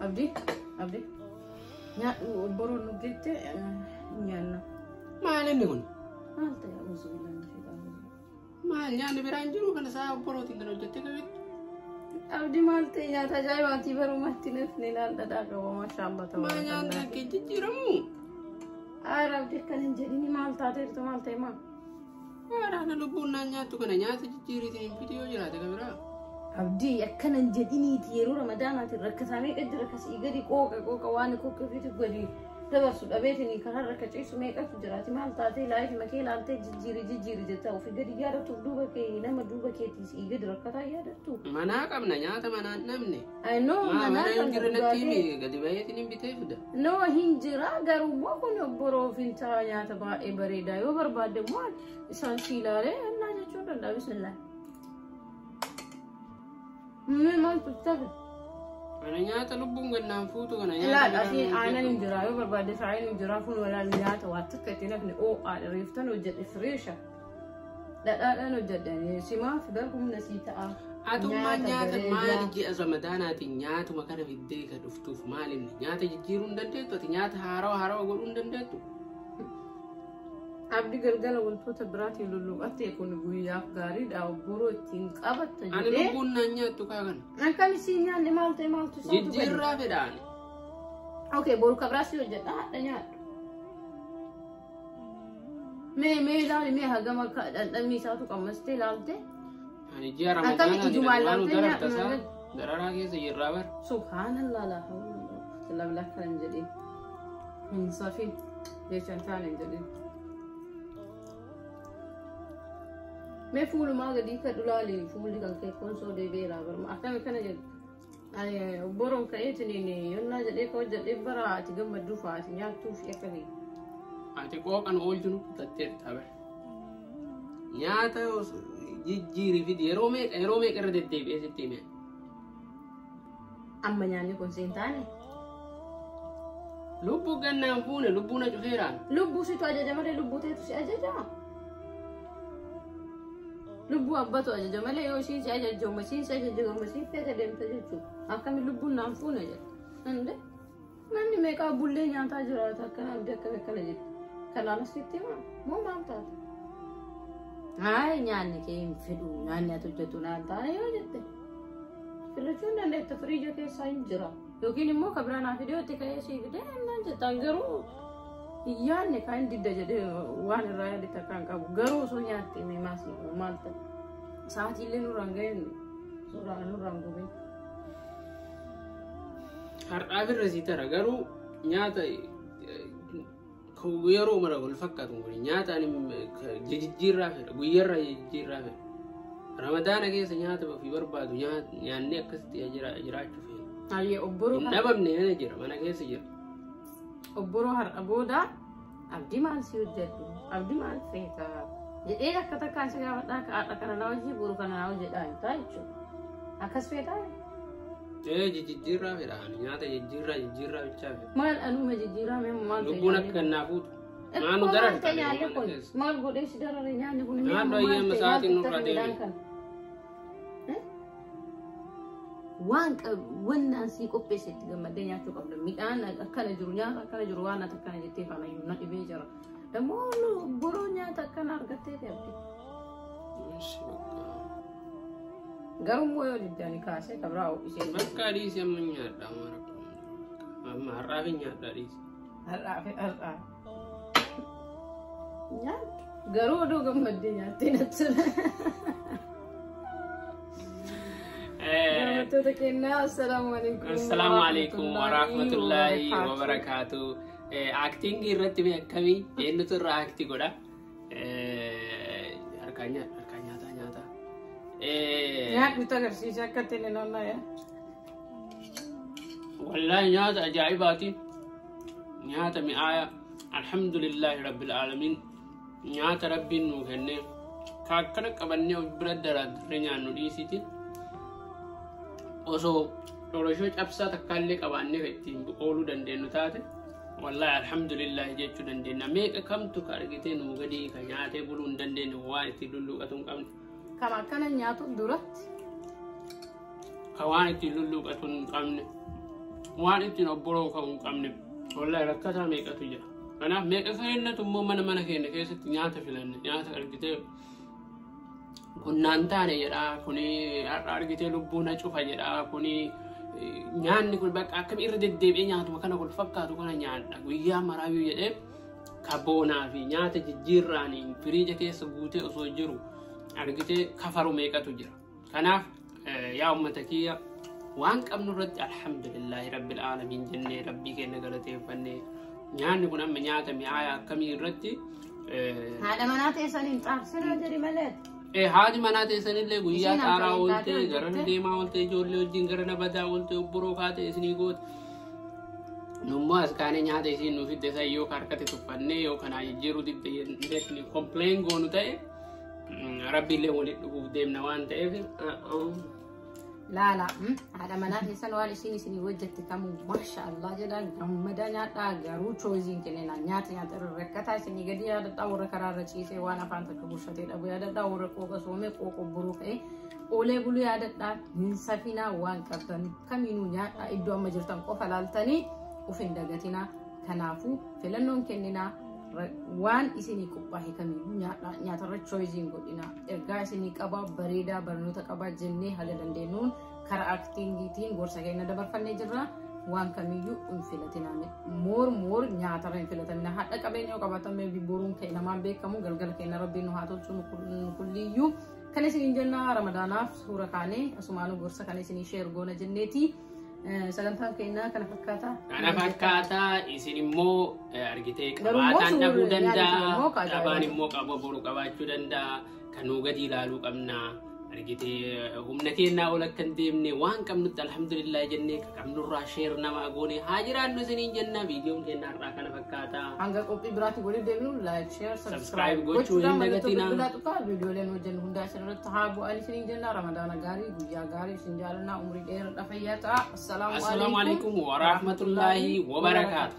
Abdii, Abdii. Nyaadhu obboroo nu geette nyaanna. Maal inni kun? Maal ta'e auzu billahi min shaytaani. Maal nyaanni biraan jiru kana isaa obborootiin kan hojjettee qabetti? Abdii maal ta'e nyaata ajaa'ibaatii barumatti nafni laal dhadhaa qaba maashaallah Maal nyaanni tabaarakallah. akka jijjiiramu? Aara Abdii akkana hin jedhini maal taateertu maal ta'e maal? Haadha lubbuun naan nyaattu kana nyaata jijjiiriitiin hin fidi yoo jiraate ka biraa. Abdii akkana hin jedhiniiti yeroo ramadaanaatiin rakkataa meeqa jira kasii gadi qooqa qooqa waan qooqa ofiitiif gadi dabarsu dhabeetiin karaa rakka ciisu meeqatu jiraati maal taatee laayifi makee ilaaltee jijjiiri jijjiiri jettaa ofii gadi yaadatuuf duuba kee nama duuba keetii sii gadi rakkataa yaadattu. Manaa qabna nyaata manaan dhabne. I know Maa manaa mana hin kana jirre natti dhugaatee. himi gadi baheetiin hin bitee fida. No hin jira garuu immoo kun obboroo fintaa nyaata baay'ee bareedaa yoo barbaadde immoo isaan si ilaalee annaa jechuu danda'a bismillah. Mee maaltu tafe? Kana nyaata lubbuun gannaan fuutu kana nyaata Ilaal biraan asii hin aanan hin hojjetu. jira yoo barbaadde shaayiin hin jira kun walaal nyaata waa takka itti nafni oo'aadha reeftan hojjedhe fireesha. Dhadhaadhaan hojjedhe simaaf bar humna sii ta'a. Atummaan Nyaata nyaata maali bareedaa. ji'a ramadaanaatiin nyaatuma kana fiddee ka dhuftuuf maal inni nyaata jijjiiruu hin dandeettu ati nyaata haarawa haarawa godhuu hin dandeettu. Abdi galgala wantoota biraatiin lulluqatte kun guyyaaf gaariidha obboroo ittiin qabatta Ani jedhee. lubbuun naan nyaattu kaa kana. Akkam isiin nyaanne maal ta'e maaltu isaatu gadi? Jijjiirraa fedhaan. Okay, boru kabraa si hojjedha hadha nyaadhu. Mee mee ilaali mee hagam akka dhandhamni isaatu qammastee ilaalte. Ani ji'a Akkamitti ramadaanaatiin ijumaan ati waan laaltee dararta nyaadhu isaa malee? dararaa keessa jirraa bara. Subhaanallah laa hawla wala quwwata illa billah kan hin jedhin. Hin safin jecha hin taane hin jedhin. Mee fuulumaa gadii kadhu laali fuulli kan kee konsoo deebi'eera barma akkami kana jedhu. Ani boroon ka'eetiin yonnaa jedhee ka hojjedhee bara ati gammadduu fa'a ati nyaattuu fi akka kee. Ati qooqan oolchu nu kutatteerta bara. Nyaata jijjiirii fidi yeroo meeqa irra deddeebi'ee sitti hime. Amma nyaanni kun siin taane. Lubbuu gannaan fuune lubbuu na cufeeraan. Lubbuu situ ajaja malee lubbuu teetu si ajaja. Lubbuu abbatu ajaja malee yoo ishiin si ajajje uma ishiin si ajajje uma ishiin feete deemte jechuudha. Akkami lubbuun naan fuune jedha. Ande namni meeqaa bullee nyaataa jiraata akkana abdii akkami akkana jedhu. Kanaan asitti himaa moo maal taate? Hayi nyaanni kee hin fedhu nyaanni ati hojjetu naan taane yoo jette. Filachuu hin dandeetta firiija keessaa hin jira. Yookiin immoo ka biraa naa fidee itti ka'ee sii fidee naan jettaan garuu hin yaadne kan hin didda jedhee waan irraa yaade takka hin qabu. Garuu osoo nyaatte mee maal sii godhu maal ta'e? Sa'aatiillee nurraan ga'een suuraa nurraan gubee. Har'aaf irra sii tara garuu nyaata yeroo mara wal fakkaatu kun nyaata ani jijjiirraa fedha guyyarraa jijjiirraa fedha. Ramadaana keessa nyaata ofii barbaadu nyaannee akkasitti jiraachuu feena. Hayyee obboroo Hin dhabamne mana jira mana keessa jira. Obboroo har'a booda abdii maal si hojjedhu abdii maal feeta jedhee akka takkaan si gaafadhaa akka har'a kana naa hojii boru kana naa hojjedhaa hin ta'a jechuudha. Akkas feetaa? Ee jijjiirraa fedha ani nyaata jijjiirraa jijjiirraa bichaa fedha. Maal anuma jijjiiraa mee maal ta'e Lubbuun nyaanni akka kun? naa fuutu. Maa nu Maal dararta ta'e nyaanni mana kun? keessa. Maal godhee si darare nyaanni kun? Mee Nyaadhu maal ayyaama ta'e maal sa'aatiin ta'e nurraa midhaan deebi'e. kana? Waan wannaan sii qopheesse itti gammaddee nyaachuu qabda. Midhaan akkana jiru nyaata akkana jiru waan ati akkana jettee faanayyuu na dhibee jira. Dammoo boroo nyaata akkana argattee ta'e abdii. Garuu immoo yoo diddanii kaasee kabraa ho'isee. Bakka dhiisi amma nyaadha amma rakkoo. Amma har'aaf hin nyaadha dhiisi. Har'aa fi har'aa. Nyaadhu. Garuu oduu gammaddee nyaattee natti tola. Daawwattoota keenyaa assalaamu alaikum. Assalaamu alaikum warahmatullahi wabarakaatu. Acting irratti mee akkamii eenyutu irraa act godha? Harkaan nyaadha harkaan nyaataa nyaataa. Nyaadhu agarsiisa akka ittiin hin oollee. Wallaahi nyaata ajaa'ibaati. Nyaata mi'aaya. Alhamdulillahi rabbil aalamiin. Nyaata rabbiin nuu kenne. Ka akkana qabannee of bira daraarree nyaannu dhiisiti. Osoo dhoroshoo cabsaa takkaallee qabaannee kan ittiin ooluu dandeenyu taate wallaahi alhamdulillahi jechuu dandeenya. Meeqa kamtu ka argitee nuu gadii ka nyaatee buluu hin dandeenye waan ittiin lulluuqatu hin qabne. Kan akkana nyaatu duratti. Ka waan ittiin lulluuqatu hin qabne. Waan ittiin obboroo ka'uu hin qabne wallahi rakkataa meeqatu jira. Kanaaf meeqa keenyatu immoo mana keenya keessatti nyaata filanne, nyaata argitee kun naan taane jedhaa, kuni har'a argitee lubbuu na cufa jedhaa, kuni nyaanni kun bakka akkam irra deddeebi'ee nyaatuma kana wal fakkaatu kana nyaadha guyyaa maraayyuu jedhee kaboonaa fi nyaata jijjiirraaniin firiija keessa guutee osoo jiru argitee kafaru meeqatu jira. Kanaaf yaa uummata kiyya, waan qabnu irratti alhamdulillahi rabbil aalamiin jennee rabbii keenya galateeffannee, nyaanni kun amma nyaata mi'aayaa akkamii irratti Haadha manaa teessaniin xaarsinaa jedhi malee. Haati manaa teessanillee guyyaa Isiin xaaraa akkamiin ooltee taatee gara hojjette? Deemaa ooltee ijoollee wajjin gara na badaa ooltee obboroo kaatee isinii goote. Nummoo as kaanee nyaata isiin nuuf fidde san yoo harkatti tuffannee yoo kanaa jijjiiruu didde jennee complain goonu ta'e, rabbiillee walitti dhufuuf deemna waan ta'eef. Laala, haadha manaa keessan waan isiin isinii hojjette kamuu masha Allah jedhaa gammadaa nyaadhaa, garuu choice kennina nyaata nyaata irra rakkataa isinii gadi yaadadhaa, warra karaarra ciisee waan afaan takka bushatee dhabu yaadadhaa, warra qooqa soomee qooqa boruu ka'ee oolee buluu yaadadhaa. Hin safinaa, waan qabdan kamiinuu nyaadhaa, iddoo amma jirtan qofa laaltanii uf hin dagatinaa. Kanaafuu filannoon kenninaa, waan isinii qophaa'e kamiyyuu nyaadhaa, nyaatarra choice godhinaa. Ergaa isinii qabaa bareedaa barnoota qabaa jennee haala dandeenyuun karaa actingiitiin gorsa keenya dabarfannee jirra. Waan kamiyyuu hin filatinaa, more more nyaatarra hin filatamina. Hadha qabeenya yoo qabaatan boruun kee namaan beekamu, galgala keenya rabbiin nu haa tolchu nu kulliyyuu. Kan isiniin jenna, ramadaanaaf suura kaanee asumaanuu gorsa kana isinii share goona jenneeti. Sagantaan keenya kana fakkaata. Kana fakkaataa, isin immoo argitee Garuu immoo qabaataan dhabuu suurri danda'a. yaadatu immoo kaajaa Dhabaan yaadatu. immoo qaba boru qabaachuu danda'a. Kan nuu gadi ilaaluu qabna. Argitee humna keenyaa ol akka hin deemne, waan qabnutti alhamdulillah jennee qabnurraa share namaa goone haa jiraannu isiniin jenna. Viidiyoon keenya har'aa kana fakkaata. Hanga qophii biraatti walitti deebinu, like, share, Subscribe gochuu hin dagatinaa. Bilbilaa tuqaa, viidiyooleen hojjennu hundaa isin irratti haa bu'an isiniin jenna. Ramadaana gaarii, guyyaa gaarii isin jaalannaa, umrii dheeraa fayyaa ta'a. Assalaamu alaikum wa rahmatullaahi wa barakaatu.